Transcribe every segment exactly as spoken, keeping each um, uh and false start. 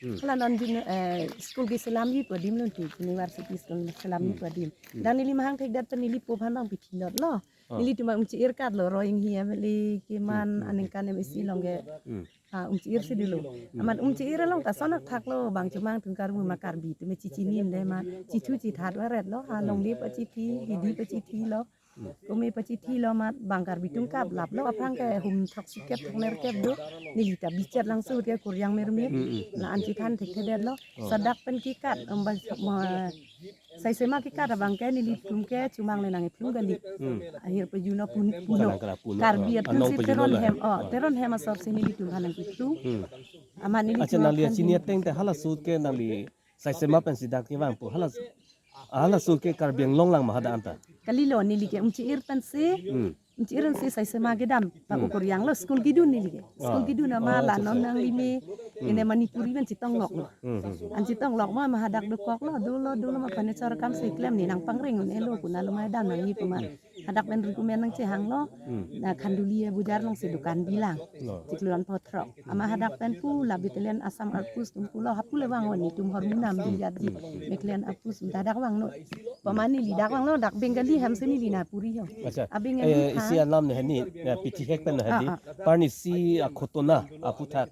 Hmm. Hala non jun eh, school ke selamji pu adim lun ti, university school selamji Hmm. pu adim. Hmm. Dan neli mahang thekdet pen neli po aphan bang pithi lot lo. Ah. Nelitum umche-ir kat lo, Roing hi M L A keman Hmm, hmm, aningkan M A C along ke. Hmm. Ah, umche-ir si dolo. Hmm. Amat umche-ir along ta sonak thak lo, bang chomang tun karbu ma Karbi atum chichini inde ma, chithu chithat varet lo, ha Hmm. Longdip achithi, Didip achithi lo. Hmm. Kome achithi lo amat bang Karbi atum kaplap lo, aphrang ke hum throksi kep throksi nerkep do, neli ta bichat langso ke kuryang mermir, Hmm, hmm. La-an chithan thekthedet lo, Oh. Sadak pen kekat, um, bang, ma, Saisema kekat abang ke nelitum ke chomang le nangkephlung kali. Hmm. Ahir pejun lo pun, puno. Kalang kalang puno. Karbi Ah, atum anong si pejun Teron lo hem, lah. Oh, Teron hem asor si nelitum aphan nangkephlung. Hmm. Amat neli Acha chomang nangli aphan chini di- ateng te halaso ke nangli Saisema pensi dak kevang pu hala, halaso ke Karbi Anglong lang ma hadak anta. Kalilo, neli ke umche-ir pensi. Hmm. Umche-ir pensi Saisema kedam, pa Hmm. ukur yang lo school kedun neli ke. School Ah. kedun ama Oh, la acha, non acha. nangli me, Hmm. ine Manipuri pen chetong lok lo. Hmm, hmm, hmm. An chetong lok ma, ma hadak dokok lo, dolo, dolo ma furniture kam si klem ne nangpangring un-e lo, kuna lo ma dam nangji pu ma. Hmm. Hadak pen recommend nangchehang lo, Hmm. na Khanduli abujar along si dukan bilang. Oh. Chiklo an pho throk. Ama hadak pen pu la battalion Assam Armed Force atum pu lo, hapu le vang un-e netum hormu nam di jat di. Hmm. Battalion Armed Force atum ta hadak vangnon. Pamani neli dak vanglo, dak Bengali hem si neli na puri ho. Acha. Abeng Eh, neli isi than. alam ne hani, ya, pithihek pen na hadi. Ah, ah. Parni si akhotona, aputhak,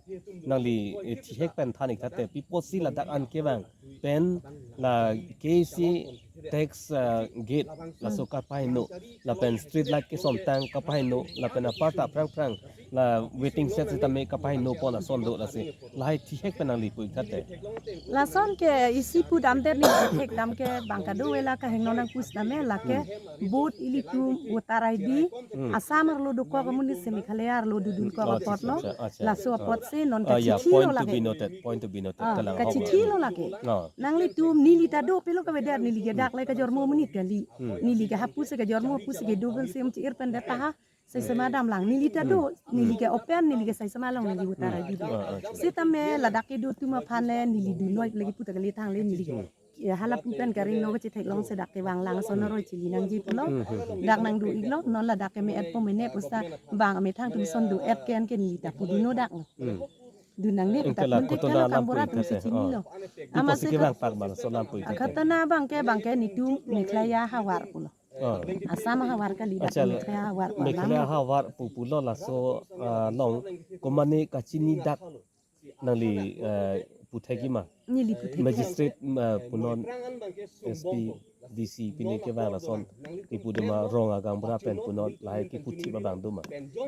nangli, eh, thihek pen than ik thate, pi apotsi ladak an kevang pen, la K C tax, ah, gate, laso kapaheno, lapen street light kesomtang kapaheno, lapen aparta aphrang aphrang, la waiting shed sitame kapaheno pon ason do lasi. Lahai thihek pen nangli pu ik thate. Lason ke isi pu damdet ne thek dam ke bang kado vela kahingno nangpu sitame lake Hmm. vote ilitum voter I D Hmm. Assam arlo dokok amonit si Meghalaya arlo dodun kok Oh, apot lo. acha, acha, acha. Laso Ah. apot si non Ah, yeah, kachithi lo point to lake. be noted, point to be noted. Ah, Kalang ahok kachithi lo. lo lake. Ah. Nanglitum neli ta dopilo kavedet neli ke dak le kajormo amonit kali. Hmm. Neli ke hapu si kajormo hapu si kedo pen si umche-ir pen det ta ha. Saisema dam lang, neli ta do, Hmm. neli ke open, neli ke Saisema along neli voter I D do. Ah, ah, ah. Sitame ladak kedo atum aphan le, neli dunoi lagi puta kali thang le, neli ke. Hmm. Ya, hala pu pen karing no kachethek long si dak kevang lang ason Hmm. roi chili nangji pulo. Hmm, hmm, hmm. Dak nangdo ik lo, non ladak ke me-et po mene pusa bang amethang atum ason do-et ke an ke neli ta pu dunno dak lo. Hmm. Dun nangne Engke puta la pun thek khotona kalo alam kambura pu atum si thate. Chini Oh. lo. Pi Ama apotsi si kevang khat- pak ma laso alam pu Ah, thate. Khotona abang ke, abang ke netum Meghalaya havar pulo. Oh. Assam havar kali dak Acha, Meghalaya havar pu Meghalaya alam. havar pu pulo laso, ah, along komatne kachini dak nangli, ah, pu thekji ma? Neli pu thek. Magistrate, ah, punon S P, D C pine kevang lason kipu do ma rong agaonbura pen punon lahai kiputhip abang do ma?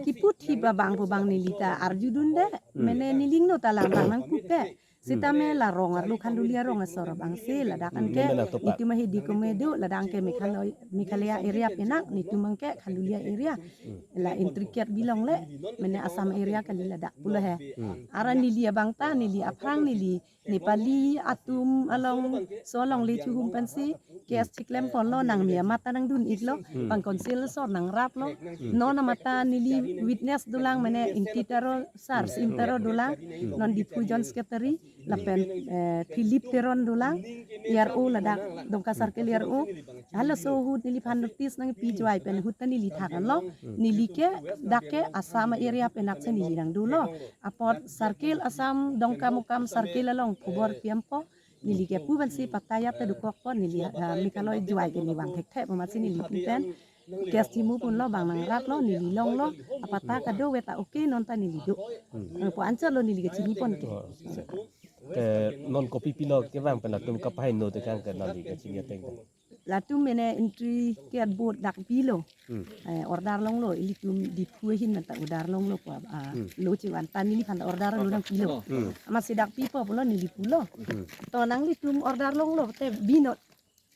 Kiputhip abang pu bang neli ta arjudunde, Hmm. mene neli ingno ta lang bang nangpupe. Sitame la rong arlo Khanduli arong asor abang si ladak an ke Mena to pa. Netum ahi di komedo ladak an ke Meghalaya, Meghalaya area penak netum an ke Khanduli area. Hmm. La intricate bilong le mene Assam area kali ladak pulo he. Hmm. Ara neli abang ta neli aphrang neli Nepali atum along so along le chuhum pensi case chiklem ponlo nang Myanmar ta nangdun iklo Hmm. bang council asor nangraplo. Hmm. Non amat ta neli witness dolang mene Ingti Terror, Sar Hmm. Sim Terror dolang. Hmm. Non Diphu Joint Secretary lapen, eh, Philip Teron dolang, E R O ladak, Dongka Circle E R O. Halaso ahut neliphan notice nangpi juai pen ahut ta neli thak anlo. Hmm. Neli ke dak ke Assam area penak si neli nangdolo. Apot circle Assam Dongkamukam circle along khobor piampo. Neli ke pu pensi patta ajat ta dokokpo neli, ah, Meghalaya juai ke neli vang thekthe pu amatsi neli pu pen. Case chimu ponlo bang nangraplo neli longlo, apatta kadokave ta okay non ta neli do. Hmm. Eh, pu anchot lo neli kachini pon ke. Oh, te non kopi pilo kevang pen latum kapaheno tekang ke nangli kachini ateng ke? Latum mene intricate board dak pilo. Hmm. Eh, order longlo, ilitum Diphu ahin manta order longlo pu, ah, Hmm. lo chevan ta neliphan order lo nangpilo. Hmm. Amatsi dak pipo pulo neli pulo. Hmm. To nanglitum order longlo te binon.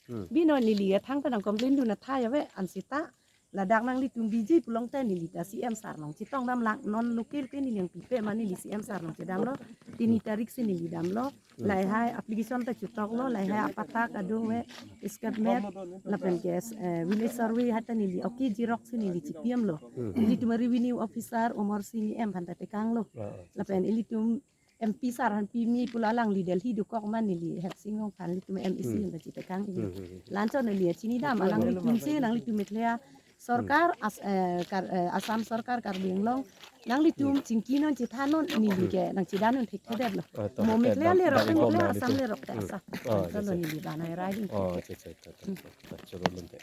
Hmm. Binon neli athang ta nang complain dun athai ave anseta ladak nanglitum biji pulote neli ta C M sir along chetong damlang non local ke neli nangpipe ma neli C M sir along chedamlo tini tarik si neli damlo Hmm. lahai application ta chutoklo lahai apatta kadokave statement lapen ke, eh, village survey hai ta neli okay xerox si neli chipiamlo Hmm. nelitum revenue officer Omor Sing E M aphan ta tekanglo Ah, ah. lapen ilitum M P sir aphan pimi pulo alangli Delhi dokok ma neli Hep Sing Ong aphan ilitum M A C Hmm. aphan ta chitekang Hmm, ini. Hmm, hmm. Lanchot neli chini dam alanglitum si nanglitum Meghalaya Sorkar as, eh, kar, eh, Assam sorkar Karbi Anglong nanglitum chingki non, chethan non, neli ke nangchedan non thekthedetlo. Ah, to, mo okay, mekle dan, le rok dan te, mo info mekle nang Assam ditu. Le rok te, hmm, Assam. Oh, to, yes, lo yes. Neli banai rai ding. Oh, thek. Accha, accha, accha, accha, accha, choro lun te.